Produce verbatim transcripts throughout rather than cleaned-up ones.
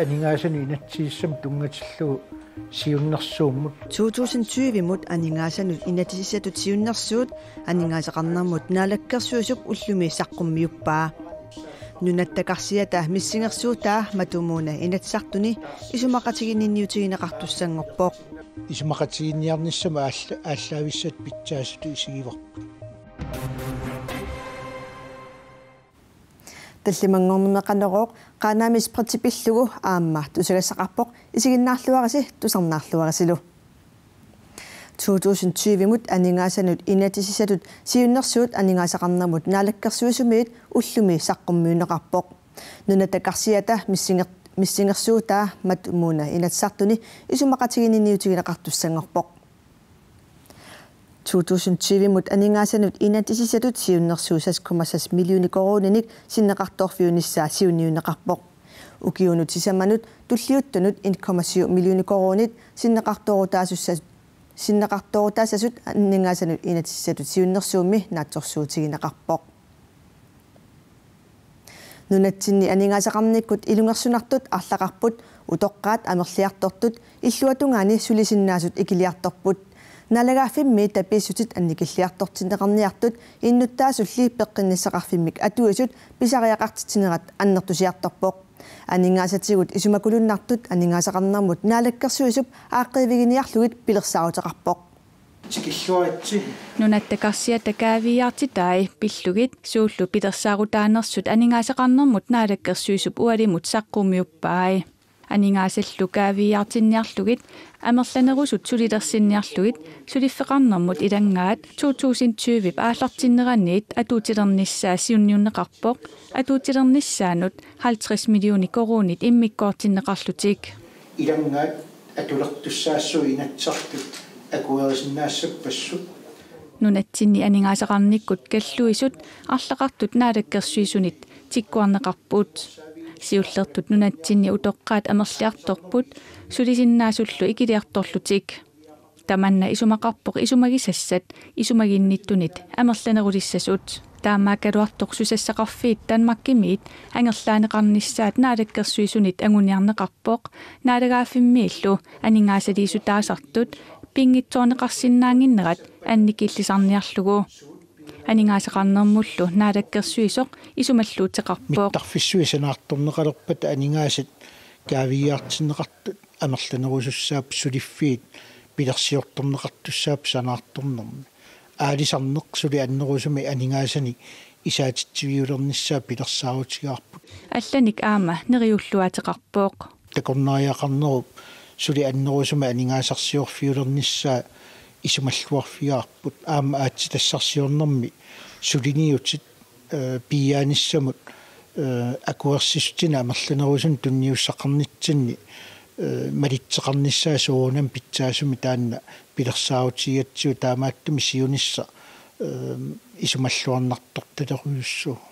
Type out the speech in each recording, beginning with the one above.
Aningaasanut inatsisissamut tunngatillugu siunnersuummut. To tusind tyve-mut aningaasanut inatsisissatut siunnersuut aningaasaqarnermut naalakkersuisup ullumi saqqummiuppaa. Nunatta karsiata missingersuutaa Matu Moona Inatsisartuni isumaqatiginninniutigineqartussanngorpoq. Isumaqatiginninniarnissamut aalla-, aallaavissatta pitsaasutut isigivarput. Tallimanngornermi Qanorooq Qaanaami spritsi pillugu aamma tusagassaqarpoq, isiginnaarluarisi tusarnaarluarisilu. To tusind tyve-mut aningaasanut inatsisissatut siunnersuut aningaasaqarnermut naalakkersuisumiit ullumi saqqummiunneqarpoq. Nunatta karsiata missinger-, missingersuutaa Matu Moona Inatsisartuni isumaqatiginninniutigineqartussanngorpoq. To tusind tyve-mut aningaasanut inatsisissatut siunnersuut seks komma seks millioner koruuninik sinneqartoorfiunissaa siunniunneqarpoq. Ukiunut sisamanut tulliuttunut en komma syv millioner koruunit sinneqartoorutaasussa-, sinneqartoorutaassasut aningaasanut inatsisissatut siunnersuummi naatsorsuutigineqarpoq. Nunatsinni aningaasaqarnikkut ilungersunartut arlaqarput, utoqqaat amerliartortut, illuatungaani sulisinnaasut ikiliartorput. Naalagaaffimmi tapiissutit annikilliartortinneqarniartut innuttaasulli peqqinnissaqarfimmik atuisut pisariaqartitsinerat annertusiartorpoq. Aningaasatigut isumakulunnartut aningaasaqarnermut naalakkersuisup aaqqiiviginiarlugit pilersaaruteqarpoq. Tikilluaritsi. Nunatta karsiata kaaviiaartitai pillugit suullu pilersaarutaanersut aningaasaqarnermut naalakkersuisup ualimut saqqummiuppai. Aningaasallu kaaviiaartinniarlugit amerlanerusut sulilersinniarlugit suliffeqarnermut ilanngaat to tusind tyve-p aallartinneraniit atuutilernissaa siunniunneqarpoq, atuutilernissaanut halvtreds millioner koruunit immikkoortinneqarlutik. Ilanngaat atulertussaassuu Inatsisartut akuerisinnaassappassuit. Nunatsinni aningaasaqarnikkut kalluisut arlaqartut naalakkersuisunit tikkuarneqarput. Siullertut nunatsinni utoqqaat amerliartorput, sulisinnaasuullu ikiliartorlutik. Tamanna isumaqarpoq isumagisassat isumaginnittunit amerlanerulissasut. Taamaakkaluartoq susassaqarfiit Danmarkimiit angerlaaneqarnissaat naalakkersuisunit anguniarneqarpoq, naalagaaffimmiillu aningaasaliissutaasartut pinngitsoorneqarsinnaannginnerat annikillisarniarlugu. Aningaasaqarnermullu naalakkersuisoq isumalluuteqarpoq. Mittarfissuit sanaartorneqalerpata aningaasat kaaviiaartinneqartut amerlanerusussaapput, suliffiit pilersiortorneqartussaapput sanaartornermi. Aalisarneq suli annerusumik aningaasanik isaatitsiviulernissaa pilersaarutigaarput. Allanik aamma neriulluaateqarpoq. Takornariaqarnerup suli annerusumik aningaasarsiorfiulernissaa isumalluarfigaarput. Aamma aatsitassarsiornermi suliniutit eh, piiaanissamut, eh, akuersissutinik amerlanerusunik tunniussaqarnitsinni, eh, malitseqarnissaa soorunami pitsaasumik taanna pilersaarutigigatsigu, taamaattumik siunissaq, eh, isumalluarnartortalerujussuuvoq.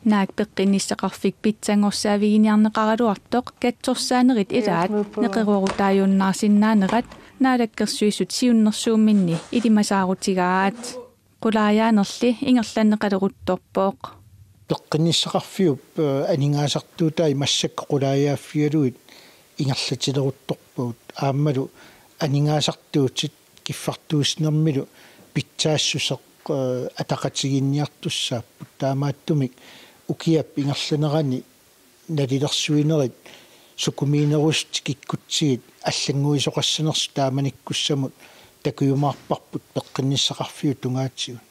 Naak peqqinnissaqarfik pitsanngorsaavigineqaraluartoq katsorsaanerit ilaat neqeroorutaajunnaarsinnaanerat naalakkersuisut siunnersuumminni ilimasaarutigaat. Qulaajaanerli ingerlanneqaleruttorpoq. Peqqinnissaqarfiup, eh, aningaasartuutai massakkut qulaajaaffigalugit ingerlatileruttorpagut. Aammalu aningaasartuutit kiffartuussinermilu pitsaassuseq, eh, ataqatigiinniartussaapput. Taamaattumik ukiap ingerlanerani nalilersuinerit sukumiinerusut tikikkutsigit allannguisoqassanersut taamanikkussamut takujumaarparput peqqinnissaqarfiup tungaatigut.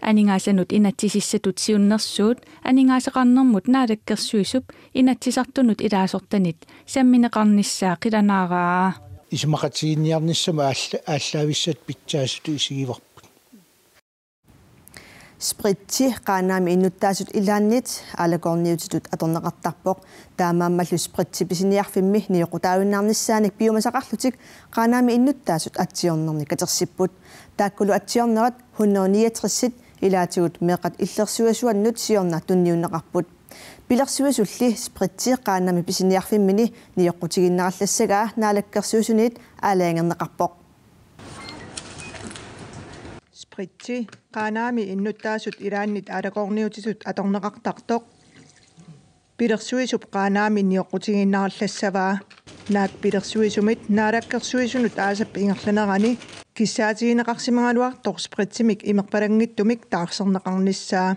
Aningaasanut inatsisissatut siunnersuut aningaasaqarnermut naalakkersuisup Inatsisartunut ilaasortanit sammineqarnissaa qilanaaraa. Isumaqatigiinniarnissamut aalla-, aallaavissatta pitsaasutut isigivarput. Spritsi Qaanaami innuttaasut ilaannit aalakoorniutitut atorneqartarpoq. Taamaammallu spritsi pisiniarfimmi nioqqutaajunnaarnissaanik piumasaqarlutik Qaanaami innuttaasut atsiornernik katersipput. Taakkulu atsiornerat hundrede niogtres-it ilaatigut meeqqat illersuisuannut siorna tunniunneqarput. Pilersuisulli spritsi Qaanaami pisiniarfimmini nioqqutigiinnarallassagaa Naalakkersuisuniit aalajangerneqarpoq. Spritsi Qaanaami innuttaasut ilaannit aalakoorniutitut atorneqartartoq. pilersuisup Qaanaami nioqqutigiinnarallassavaa. Naak pilersuisumit naalakkersuisunut aasap ingerlanerani kissaatigineqarsimagaluartoq spritsimik imerpalanngitsumik taarserneqarnissaa.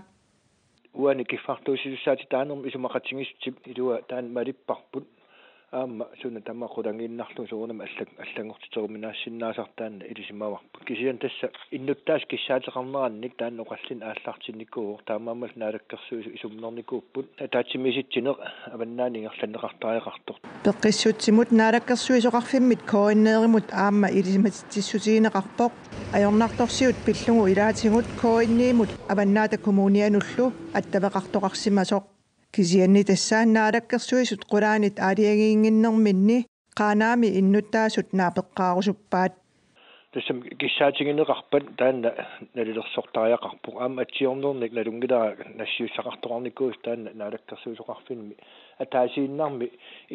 Uani kiffartuussisussaatit taanna isumaqatigiissutip ilua taanna malipparput. Aamma suna tamaat qulangiinnarlugu soorunami allag-, allanngortiteruminaassinnaasarput taanna ilisimavarput. Kisianni tassa innuttaasut kissaateqarnerannik taanna oqallinneq aallartinnikuuvoq, taamaammallu naalakkersuisut isumernikuupput. Ataatsimiisitsineq avannaani ingerlanneqartariaqartoq. Peqqissutsimut naalakkersuisoqarfimmit K N R-imut aamma ilisimatitsissutigineqarpoq. Ajornartorsiut pillugu ilaatigut K N I-mut Avannaata Kommunianullu attaveqartoqarsimasoq. Kisianni tassa naalakkersuisut qulaanit aalajangiinnginnerminni Qaanaami innuttaasut naapeqqaarusuppaat. Tassami kissaatigineqarpat taanna nalilersortariaqarpoq. Aamma atsiornernik nalunngilara nassiussaqartoqarnikuusoq taanna naalakkersuisoqarfimmi ataasiinnarmi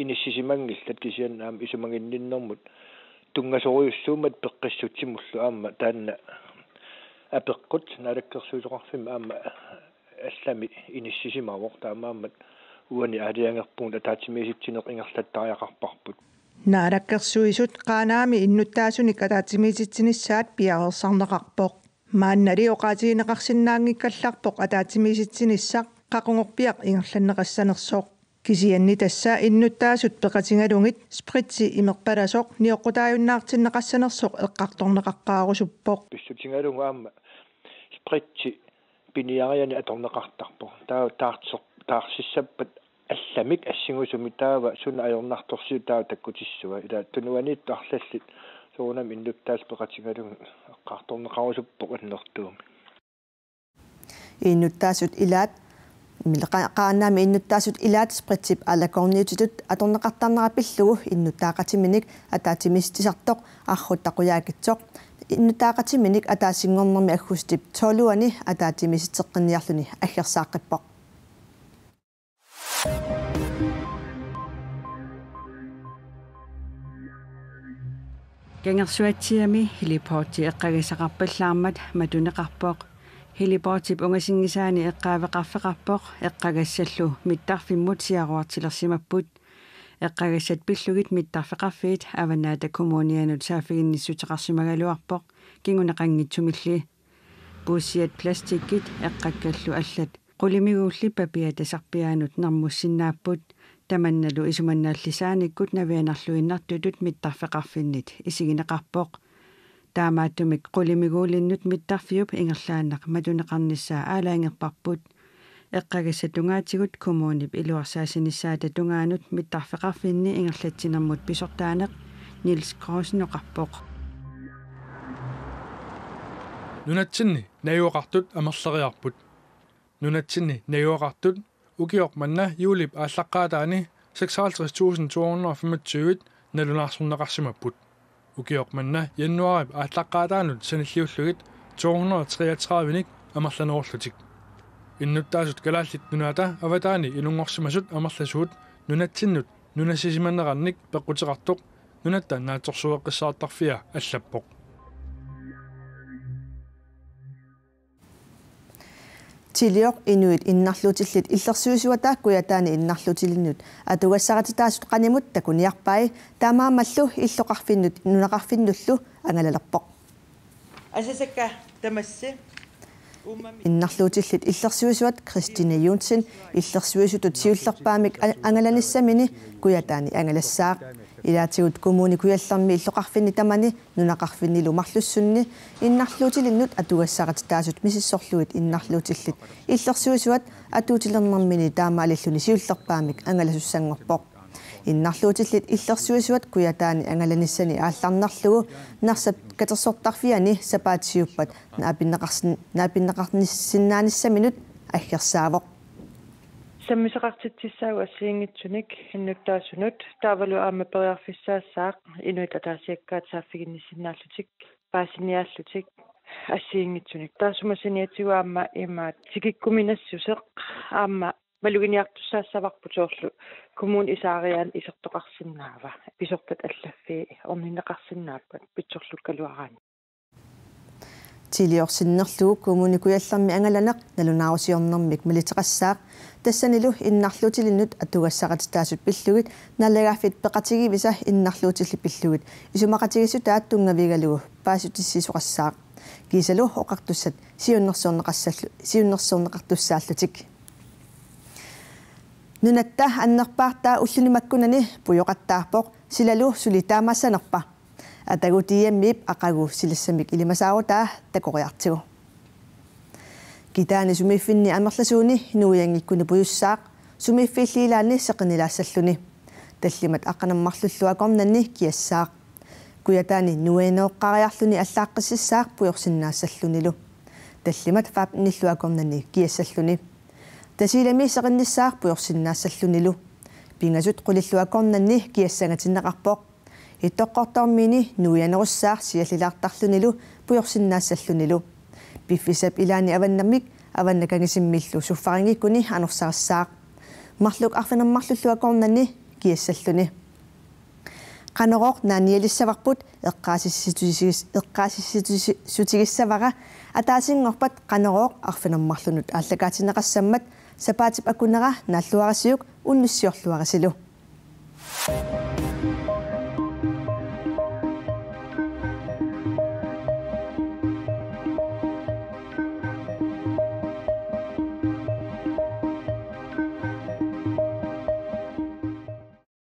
inissisimanngillat, kisianni aamma isumaginninnermut tunngasorujussuummat peqqissutsimullu aamma taanna apeqqut naalakkersuisoqarfimmi aamma allami inissisimavoq, taamaammat uani aalajangerpugut ataatsimiisitsineq ingerlattariaqarparput. Naalakkersuisut Qaanaami innuttaasunik ataatsimiisitsinissaat piareersarneqarpoq. Maannali oqaatigineqarsinnaanngikkallarpoq ataatsimiisitsinissaq qaqugorpiaq ingerlanneqassanersoq. Kisianni tassa innuttaasut peqatigalugit spritsi imerpalasoq nioqqutaajunnaartinneqassanersoq eqqartorneqaqqaarusuppoq. Pissutigalugu aamma spritsi piniarianik atorneqartarpoq. Taava taarser-, taarsissappat allamik assingusumik taava suna ajornartorsiut taava takkutissava. Ila tunuaniittut arlallit soorunami innuttaasut peqatigalugit eqqartorneqarusuppoq annertuumik. Innuttaasut ilaat, Qa-, Qaanaami innuttaasut ilaat spritsip aalakoorniutitut atorneqartarnera pillugu innuttaaqatiminik ataatsimiisitsisartoq Arrutta Qujaukitsoq innuttaaqatiminik ataasinngornermi aggustip tolvianni ataatsimiisitseqqinniarluni aggersaaqqippoq. Kangersuatsiami heliporti eqqagassaqarpallaarmat matuneqarpoq. Heliportip ungasinngisaani eqqaaveqarfeqarpoq eqqagassallu mittarfimmut siaruartilersimapput. Eqqagassat pillugit mittarfeqarfiit Avannaata Kommunianut saaffiginnissuteqarsimagaluarpoq kinguneqanngitsumilli. Puussiat plastikkit eqqakkallu allat qulimiguulli papiata sarpiaanut nermussinnaapput. Tamannalu isumannaallisaanikkut navianarluinnartutut mittarfeqarfinnit isigineqarpoq. Taamaattumik qulimiguulinnut mittarfiup ingerlaannaq matuneqarnissaa aalajangerparput. Eqqagassat tungaatigut kommunip iluarsaassinissaata tungaanut mittarfeqarfinni ingerlatsinermut pisortaaneq Niels Kreusen oqarpoq. Nunatsinni najugaqartut amerleriarput. Nunatsinni najugaqartut ukioq manna juulip aallaqqaataani seksoghalvtreds tusind to hundrede og femogtyve nalunaarsorneqarsimapput. Ukioq manna januaarip aallaqqaataanut sanilliullugit to hundrede og treogtredive-nik amerlanerullutik. Innuttaasut Kalaallit Nunaata avataani ilunngorsimasut amerlasuut nunatsinnut nunasisimanerannik peqquteqartoq Nunatta Naatsorsueqqissaartarfia allappoq. Tilioq inuit innarluutillit illersuisuata Kujataani innarluutilinnut atugassarititaasut qanimut takuniarpai, taamaammallu illoqarfinnut nunaqarfinnullu angalalerpoq. Asasakka tamassi. Innarluutillit illersuisuat Christine Johnsen illersuisutut siullerpaamik a-, angalanissamini Kujataani angalassaaq. Ilaatigut Kommune Kujallermi illoqarfinni tamani nunaqarfinnilu marlussunni innarluutilinnut atugassarititaasut misissorlugit innarluutillit illersuisuat atuutilernermini taamaalilluni siullerpaamik angalasussanngorpoq. Innarluutillit illersuisuat Kujataani angalanissani aallarnerlugu Narsap katersortarfiani sapaatip siuppat naapinneqarsin-, naapinneqarnissinnaanissaminut aggersaavoq. Sammisaqartitsissaagut assigiinngitsunik innuttaasunut, taavalu aamma periarfissaassaaq inuit ataasiakkaat saaffiginnissinnaallutik, paasiniaallutik assigiinngitsunik. Taassuma saniatigut aamma imaat tikikkuminassuseq aamma maluginiartussaassavarput, soorlu kommunip isaariaani isertoqarsinnaava, pisortat allaffii orninneqarsinnaappat pitsorlukkaluaraanni. Tiliorsinnerlugu Kommune Kujallermi angalaneq nalunaarusiornermik maliteqassaaq. Tassanilu innarluutilinnut atugassaqartitaasut pillugit naalagaaffik peqatigivisa innarluutillit pillugit isumaqatigiissutaat tunngavigalugu paasissutissiisoqassaaq. Kiisalu oqartussat siunnersorneqassallu-, siunnersorneqartussaallutik. Nunatta annerpaartaa ulluni makkunani pujoqattaarpoq, silalu suli taamaassanerpa? Atagu D M-ip aqagu silassamik ilimasaarutaa takoriartigu. Kitaani sumiiffinni amerlasuuni nuianngikkuni pujussaaq, sumiiffiilli ilaanni seqinnilaassalluni. Tallimat aqqaneq-marlullu akornanni kiassaaq. Kujataani nuianeroqqaariarluni allaaqqississaaq pujorsinnaassallunilu. Tallimat femtenillu akornanni kiassalluni. Tasiilami seqinnissaaq pujorsinnaassallunilu. Pingasut qulillu akornanni kiassangatinneqarpoq. Ittoqqortoormiini nuianerussaaq siallilaartarlunilu pujorsinnaassallunilu. Piffissap ilaani avannamik Avannakangisimmiillu suffaringikkuni anorsarissaaq. Marluk arfineq-marlullu akornanni kiassalluni. Qanorooq naanialissavarput eqqaasissutisigis-, eqqaasissutisigissavara ataasinngorpat Qanorooq arfineq-marlunnut aallakaatinneqassammat sapaatip akunera naalluarisiuk unnussiorluarisilu.